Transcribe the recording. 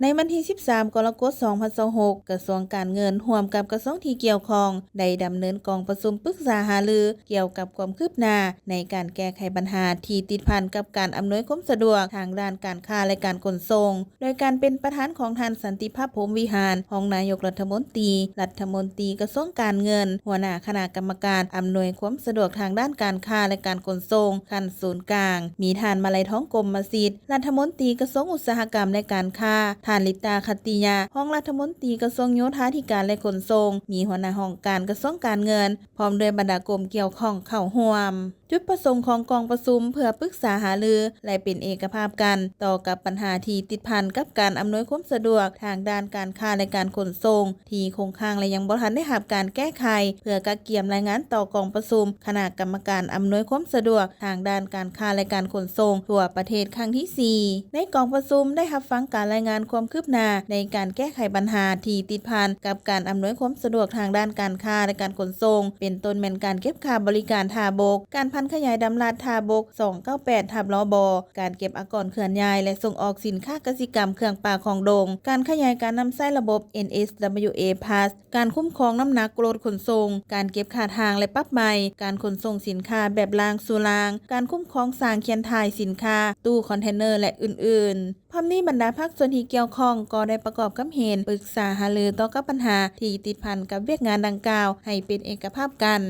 ໃນວັນທີສິບສາມ ກໍລະກົດ ສອງພັນຊາວຫົກ ກະຊວງການເງິນ ຮ່ວມກັບກະຊວງທີ່ກ່ຽວຂ້ອງ ໄດ້ດຳເນີນກອງປະຊຸມປຶກສາຫາລື ກ່ຽວກັບຄວາມຄືບໜ້າໃນການແກ້ໄຂບັນຫາທີ່ຕິດພັນກັບການອຳນວຍຄວາມສະດວກທາງດ້ານການຄ້າ ແລະ ການຂົນສົ່ງ ໂດຍການເປັນປະທານຂອງທ່ານ ສັນຕິພາບ ພົມວິຫານ ຮອງນາຍົກລັດຖະມົນຕີ, ລັດຖະມົນຕີກະຊວງການເງິນ, ຫົວໜ້າຄະນະກຳມະການອຳນວຍຄວາມສະດວກທາງດ້ານການຄ້າ ແລະ ການຂົນສົ່ງຂັ້ນສູນກາງ, ມີທ່ານ ມະໄລທອງ ກົມມະສິດ ລັດຖະມົນຕີກະຊວງອຸດສາຫະກຳ ແລະ ການຄ້າ, ທ່ານ ລິດຕາ ຂັດຕິຍະ ຮອງລັດຖະມົນຕີກະຊວງໂຍທາທິການ ແລະ ຂົນສົ່ງ, ມີຫົວໜ້າຫ້ອງການກະຊວງການເງິນ ພ້ອມດ້ວຍບັນດາກົມກ່ຽວຂ້ອງເຂົ້າຮ່ວມ. ຈຸດປະສົງຂອງກອງປະຊຸມເພື່ອປຶກສາຫາລື ແລະ ເປັນເອກະພາບກັນຕໍ່ກັບບັນຫາທີ່ຕິດພັນກັບການອຳນວຍຄວາມສະດວກທາງດ້ານການຄ້າ ແລະ ການຂົນສົ່ງ ທີ່ຄົງຄ້າງ ແລະ ຍັງບໍ່ທັນໄດ້ຮັບການແກ້ໄຂ ເພື່ອກະກຽມລາຍງານຕໍ່ກອງປະຊຸມຄະນະກຳມະການອຳນວຍຄວາມສະດວກທາງດ້ານການຄ້າ ແລະ ການຂົນສົ່ງທົ່ວປະເທດຄັ້ງທີສີ່. ໃນກອງປະຊຸມໄດ້ຮັບຟັງການລາຍງານຄວາມຄືບໜ້າໃນການແກ້ໄຂບັນຫາທີ່ຕິດພັນກັບການອຳນວຍຄວາມສະດວກທາງດ້ານການຄ້າ ແລະ ການຂົນສົ່ງ ເປັນຕົ້ນແມ່ນການເກັບຄ່າບໍລິການທ່າບົກ, ການຜັນຂະຫຍາຍດຳລັດທ່າບົກ ສອງເກົ້າແປດ ທັບ ລບ, ການເກັບອາກອນເຄື່ອນຍ້າຍ ແລະ ສົ່ງອອກສິນຄ້າກະສິກຳ, ເຄື່ອງປ່າ, ຂອງດົງ, ການຂະຫຍາຍການນຳໃຊ້ລະບົບ ເອັນເອສດັບເບິນຢູເອ ພລັສ, ການຄຸ້ມຄອງນ້ຳໜັກລົດຂົນສົ່ງ, ການເກັບຄ່າທາງ ແລະ ປັບໃໝ, ການຂົນສົ່ງສິນຄ້າແບບລ່າງສູ່ລ່າງ, ການຄຸ້ມຄອງສ້າງຂຽນຖ່າຍສິນຄ້າ, ຕູ້ຄອນເທນເນີ ແລະ ອື່ນໆ. ພ້ອມນີ້ບັນດາພາກສ່ວນທີ່ກ່ຽວຂ້ອງກໍໄດ້ປະກອບຄຳເຫັນ, ປຶກສາຫາລືຕໍ່ກັບບັນຫາທີ່ຕິດພັນກັບວຽກງານດັ່ງກ່າວໃຫ້ເປັນເອກະພາບກັນ.